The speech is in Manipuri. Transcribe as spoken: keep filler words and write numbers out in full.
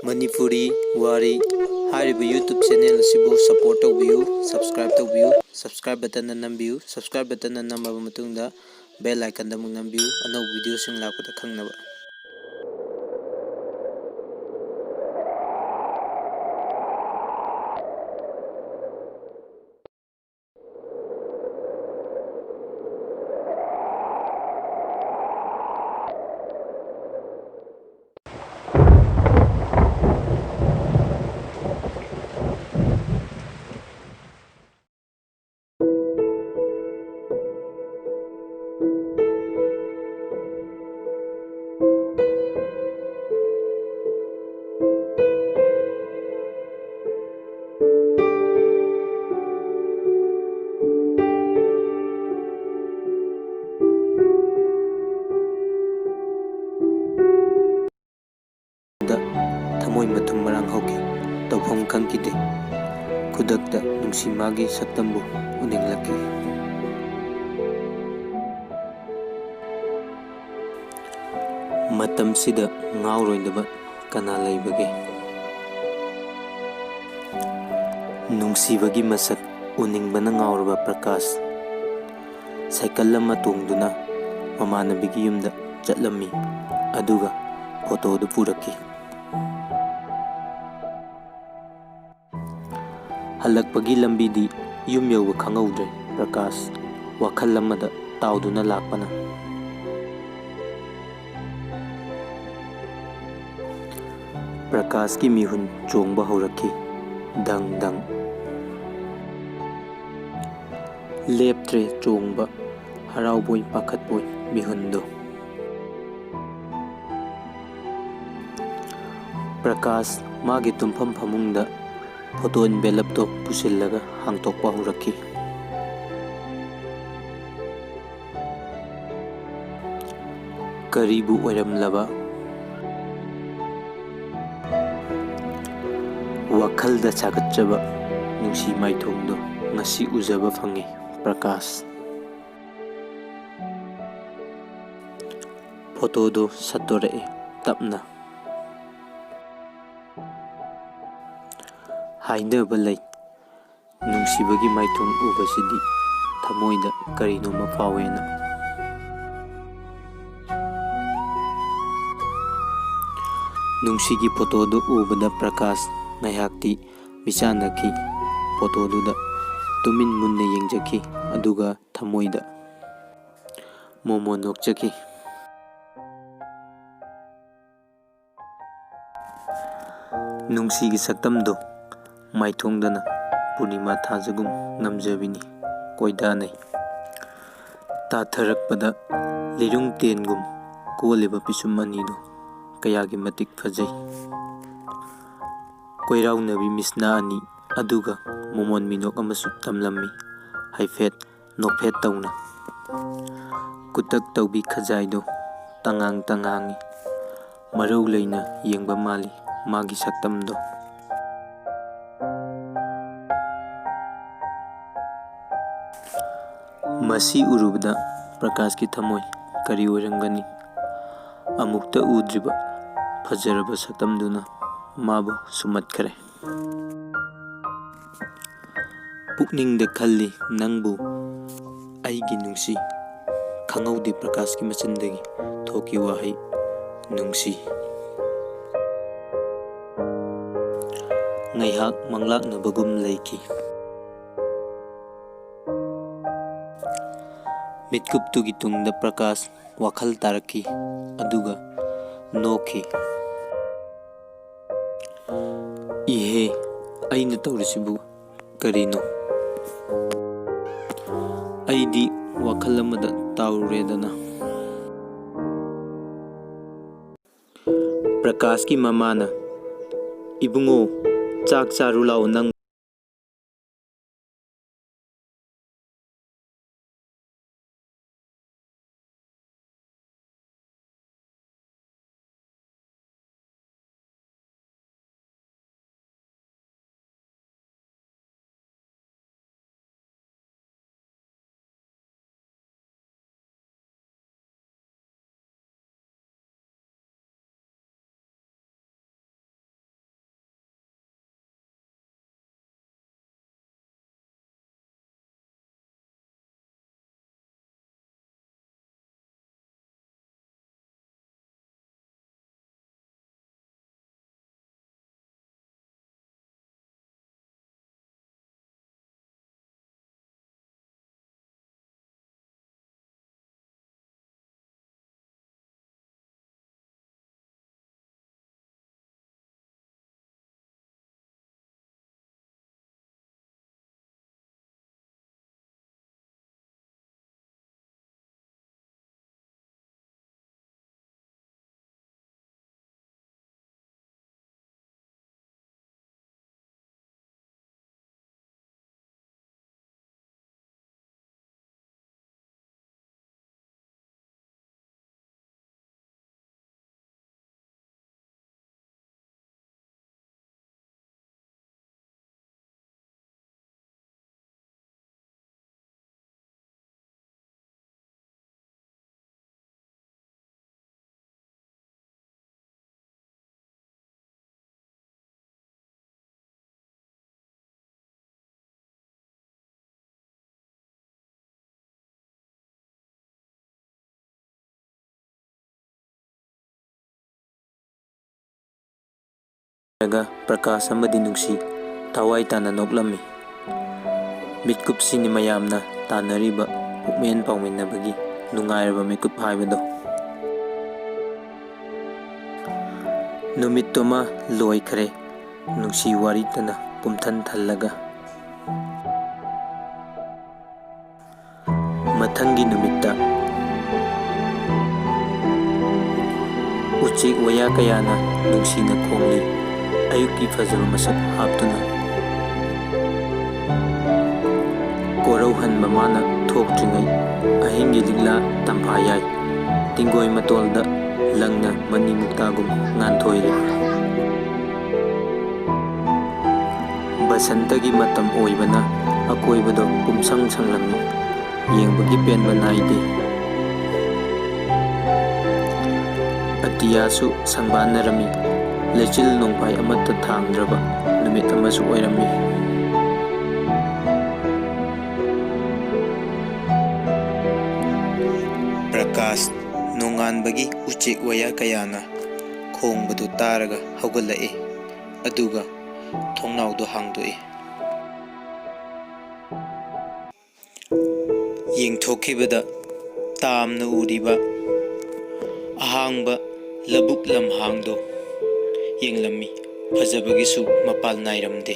ꯃꯅꯤꯄꯨꯔꯤ ꯋꯥꯔꯤ ꯍꯥꯏꯔꯤꯕ YouTube channel ꯑꯁꯤꯕꯨ support ꯇꯧꯕꯤꯌꯨ, subscribe ꯇꯧꯕꯤꯌꯨ꯫ Subscribe button ꯅꯝꯕꯤꯌꯨ꯫ Subscribe button ꯅꯝꯃꯕ ꯃꯇꯨꯡꯗ bell iconꯗ ꯑꯃꯨꯛ ꯅꯝꯕꯤꯌꯨ, ꯑꯅꯧꯕ videoꯁꯤꯡ ꯂꯥꯛꯄꯗ ꯈꯪꯅꯕ꯫ ꯗ ꯊꯃꯣꯏ ꯃꯊꯨꯝ ꯃꯔꯥꯡ ꯍꯧꯈꯤ꯫ ꯇꯧꯐꯝ ꯈꯪꯈꯤꯗꯦ꯫ ꯈꯨꯗꯛꯇ ꯅꯨꯡꯁꯤꯃꯥꯒꯤ ꯁꯛꯇꯝꯕꯨ ꯎꯅꯤꯡꯂꯛꯈꯤ꯫ ꯃꯇꯝꯁꯤꯗ ꯉꯥꯎꯔꯣꯏꯗꯕ ꯀꯅꯥ ꯂꯩꯕꯒꯦ? ꯅꯨꯡꯁꯤꯕꯒꯤ ꯃꯁꯛ ꯎꯅꯤꯡꯕꯅ ꯉꯥꯎꯔꯕ ꯄ꯭ꯔꯀꯥꯁ ꯁꯥꯏꯀꯜ ꯑꯃ ꯇꯣꯡꯗꯨꯅ ꯃꯃꯥꯟꯅꯕꯤꯒꯤ ꯌꯨꯝꯗ ꯆꯠꯂꯝꯃꯤ, ꯑꯗꯨꯒ ꯐꯣꯇꯣꯗꯨ ꯄꯨꯔꯛꯈꯤ꯫ ꯍꯜꯂꯛꯄꯒꯤ ꯂꯝꯕꯤꯗꯤ ꯌꯨꯝ ꯌꯧꯕ ꯈꯪꯍꯧꯗ꯭ꯔꯦ꯫ ꯄ꯭ꯔꯀꯥꯁ ꯋꯥꯈꯜ ꯑꯃꯗ ꯇꯥꯎꯗꯨꯅ ꯂꯥꯛꯄꯅ꯫ ꯄ꯭ꯔꯀꯥꯁꯀꯤ ꯃꯤꯍꯨꯟ ꯆꯣꯡꯕ ꯍꯧꯔꯛꯈꯤ꯫ ꯗꯪ ꯗꯪ꯫ ꯂꯦꯞꯇ꯭ꯔꯦ ꯆꯣꯡꯕ, ꯍꯔꯥꯎꯕꯣꯏ ꯄꯥꯈꯠꯄꯣꯏ ꯃꯤꯍꯨꯟꯗꯣ꯫ ꯄ꯭ꯔꯀꯥꯁ ꯃꯥꯒꯤ ꯇꯨꯝꯐꯝ ꯐꯃꯨꯡꯗ photo envelopeꯇꯣ ꯄꯨꯁꯤꯜꯂꯒ ꯍꯥꯡꯇꯣꯛꯄ ꯍꯧꯔꯛꯈꯤ꯫ ꯀꯔꯤꯕꯨ ꯑꯣꯏꯔꯝꯂꯕ? ꯋꯥꯈꯜꯗ ꯁꯥꯒꯠꯆꯕ ꯅꯨꯡꯁꯤ ꯃꯥꯏꯊꯣꯡꯗꯣ ꯉꯁꯤ ꯎꯖꯕ ꯐꯪꯉꯤ, ꯄ꯭ꯔꯀꯥꯁ꯫ ꯐꯣꯇꯣꯗꯨ ꯁꯠꯇꯣꯔꯛꯑꯦ ꯇꯞꯅ꯫ ꯍꯥꯏꯅꯕ ꯂꯩ, ꯅꯨꯡꯁꯤꯕꯒꯤ ꯃꯥꯏꯊꯣꯡ ꯎꯕꯁꯤꯗꯤ ꯊꯃꯣꯏꯗ ꯀꯔꯤꯅꯣꯃ ꯐꯥꯎꯋꯦꯅ꯫ ꯅꯨꯡꯁꯤꯒꯤ ꯐꯣꯇꯣꯗꯨ ꯎꯕꯗ ꯄ꯭ꯔꯀꯥꯁ ꯉꯥꯏꯍꯥꯛꯇꯤ ꯃꯤꯆꯥꯟꯅꯈꯤ꯫ ꯐꯣꯇꯣꯗꯨꯗ ꯇꯨꯃꯤꯟ ꯃꯨꯟꯅ ꯌꯦꯡꯖꯈꯤ, ꯑꯗꯨꯒ ꯊꯃꯣꯏꯗ ꯃꯣꯃꯣꯟ ꯅꯣꯛꯆꯈꯤ꯫ ꯅꯨꯡꯁꯤꯒꯤ ꯁꯛꯇꯝꯗꯣ ꯃꯥꯏꯊꯣꯡꯗꯅ ꯄꯨꯔꯅꯤꯃꯥ ꯊꯥꯖꯒꯨꯝ ꯉꯝꯖꯕꯤꯅꯤ, ꯀꯣꯏꯗꯥꯅꯩ꯫ ꯇꯥꯊꯔꯛꯄꯗ ꯂꯤꯔꯨꯡ ꯇꯦꯟꯒꯨꯝ ꯀꯣꯜꯂꯤꯕ ꯄꯤꯁꯨꯝ ꯑꯅꯤꯗꯨ ꯀꯌꯥꯒꯤ ꯃꯇꯤꯛ ꯐꯖꯩ꯫ ꯀꯣꯏꯔꯥꯎꯅꯕꯤ ꯃꯤꯁꯅꯥ ꯑꯅꯤ ꯑꯗꯨꯒ ꯃꯣꯃꯣꯟ ꯃꯤꯅꯣꯛ ꯑꯃꯁꯨ ꯇꯝꯂꯝꯃꯤ, ꯍꯥꯏꯐꯦꯠ ꯅꯣꯛꯐꯦꯠ ꯇꯧꯅ꯫ ꯀꯨꯇꯛ ꯇꯧꯕꯤ ꯈꯖꯥꯏꯗꯣ ꯇꯉꯥꯡ ꯇꯉꯥꯡꯉꯤ꯫ ꯃꯔꯧ ꯂꯩꯅ ꯌꯦꯡꯕ ꯃꯥꯜꯂꯤ ꯃꯥꯒꯤ ꯁꯛꯇꯝꯗꯣ꯫ ꯃꯁꯤ ꯎꯔꯨꯕꯗ ꯄ꯭ꯔꯀꯥꯁꯀꯤ ꯊꯃꯣꯏ ꯀꯔꯤ ꯑꯣꯏꯔꯝꯒꯅꯤ? ꯑꯃꯨꯛꯇ ꯎꯗ꯭ꯔꯤꯕ ꯐꯖꯔꯕ ꯁꯛꯇꯝꯗꯨꯅ ꯃꯥꯕꯨ ꯁꯨꯝꯍꯠꯈ꯭ꯔꯦ꯫ ꯄꯨꯛꯅꯤꯡꯗ ꯈꯜꯂꯤ ꯅꯪꯕꯨ ꯑꯩꯒꯤ ꯅꯨꯡꯁꯤ꯫ ꯈꯪꯍꯧꯗꯦ ꯄ꯭ꯔꯀꯥꯁꯀꯤ ꯃꯆꯤꯟꯗꯒꯤ ꯊꯣꯛꯈꯤ ꯋꯥꯍꯩ "ꯅꯨꯡꯁꯤ"꯫ ꯉꯥꯏꯍꯥꯛ ꯃꯪꯂꯥꯛꯅꯕꯒꯨꯝ ꯂꯩꯈꯤ꯫ ꯃꯤꯠꯀꯨꯞꯇꯨꯒꯤ ꯇꯨꯡꯗ ꯄ꯭ꯔꯀꯥꯁ ꯋꯥꯈꯜ ꯇꯥꯔꯛꯈꯤ, ꯑꯗꯨꯒ ꯅꯣꯛꯈꯤ꯫ "ꯏꯍꯦ, ꯑꯩꯅ ꯇꯧꯔꯤꯁꯤꯕꯨ ꯀꯔꯤꯅꯣ? ꯑꯩꯗꯤ ꯋꯥꯈꯜ ꯑꯃꯗ ꯇꯥꯎꯔꯦꯗꯅ"꯫ ꯄ꯭ꯔꯀꯥꯁꯀꯤ ꯃꯃꯥꯅ, "ꯏꯕꯨꯡꯉꯣ, ꯆꯥꯛ ꯆꯥꯔꯨ ꯂꯥꯎ ꯅꯪ"꯫ ꯄ꯭ꯔꯀꯥꯁ ꯑꯃꯗꯤ ꯅꯨꯡꯁꯤ ꯊꯋꯥꯏ ꯇꯥꯅ ꯅꯣꯛꯂꯝꯃꯤ꯫ ꯃꯤꯠꯀꯨꯞꯁꯤꯅꯤ ꯃꯌꯥꯝꯅ ꯇꯥꯟꯅꯔꯤꯕ ꯄꯨꯛꯃꯦꯟ ꯄꯥꯎꯃꯤꯟꯅꯕꯒꯤ ꯅꯨꯡꯉꯥꯏꯔꯕ ꯃꯤꯀꯨꯞ ꯍꯥꯏꯕꯗꯣ꯫ ꯅꯨꯃꯤꯠꯇꯨꯃ ꯂꯣꯏꯈ꯭ꯔꯦ, ꯅꯨꯡꯁꯤ ꯋꯥꯔꯤꯇꯅ ꯄꯨꯝꯊꯟ ꯊꯜꯂꯒ꯫ ꯃꯊꯪꯒꯤ ꯅꯨꯃꯤꯠꯇ ꯎꯆꯦꯛ ꯋꯥꯌꯥ ꯀꯌꯥꯅ ꯅꯨꯡꯁꯤꯅ ꯈꯣꯡꯂꯤ, ꯑꯌꯨꯛꯀꯤ ꯐꯖꯕ ꯃꯁꯛ ꯍꯥꯞꯇꯨꯅ꯫ ꯀꯣꯔꯧꯍꯟꯕ ꯃꯥꯅ ꯊꯣꯛꯇ꯭ꯔꯤꯉꯩ ꯑꯍꯤꯡꯒꯤ ꯂꯤꯛꯂꯥ ꯇꯝꯐꯥ ꯌꯥꯏ, ꯇꯤꯡꯒꯣꯏ ꯃꯇꯣꯜꯗ ꯂꯪꯅ ꯃꯅꯤ ꯃꯨꯛꯇꯥꯒꯨꯝ ꯉꯥꯟꯊꯣꯏꯔꯤ꯫ ꯕꯁꯟꯇꯒꯤ ꯃꯇꯝ ꯑꯣꯏꯕꯅ ꯑꯀꯣꯏꯕꯗꯣ ꯄꯨꯝꯁꯪ ꯁꯪꯂꯝꯃꯤ꯫ ꯌꯦꯡꯕꯒꯤ ꯄꯦꯟꯕ ꯅꯥꯏꯗꯦ꯫ ꯑꯇꯤꯌꯥꯁꯨ ꯁꯪꯕꯥꯟꯅꯔꯝꯃꯤ꯫ ꯂꯩꯆꯤꯜ ꯅꯣꯡꯐꯥꯏ ꯑꯃꯠꯇ ꯊꯥꯡꯗ꯭ꯔꯕ ꯅꯨꯃꯤꯠ ꯑꯃꯁꯨ ꯑꯣꯏꯔꯝꯃꯤ꯫ ꯄ꯭ꯔꯀꯥꯁ ꯅꯣꯡꯉꯥꯟꯕꯒꯤ ꯎꯆꯦꯛ ꯋꯥꯌꯥ ꯀꯌꯥꯅ ꯈꯣꯡꯕꯗꯨ ꯇꯥꯔꯒ ꯍꯧꯒꯠꯂꯛꯏ, ꯑꯗꯨꯒ ꯊꯣꯡꯅꯥꯎꯗꯨ ꯍꯥꯡꯗꯣꯛꯏ꯫ ꯌꯦꯡꯊꯣꯛꯈꯤꯕꯗ ꯇꯥꯝꯅ ꯎꯔꯤꯕ ꯑꯍꯥꯡꯕ ꯂꯧꯕꯨꯛ ꯂꯝꯍꯥꯡꯗꯣ ꯌꯦꯡꯂꯝꯃꯤ꯫ ꯐꯖꯕꯒꯤꯁꯨ ꯃꯄꯥꯜ ꯅꯥꯏꯔꯝꯗꯦ꯫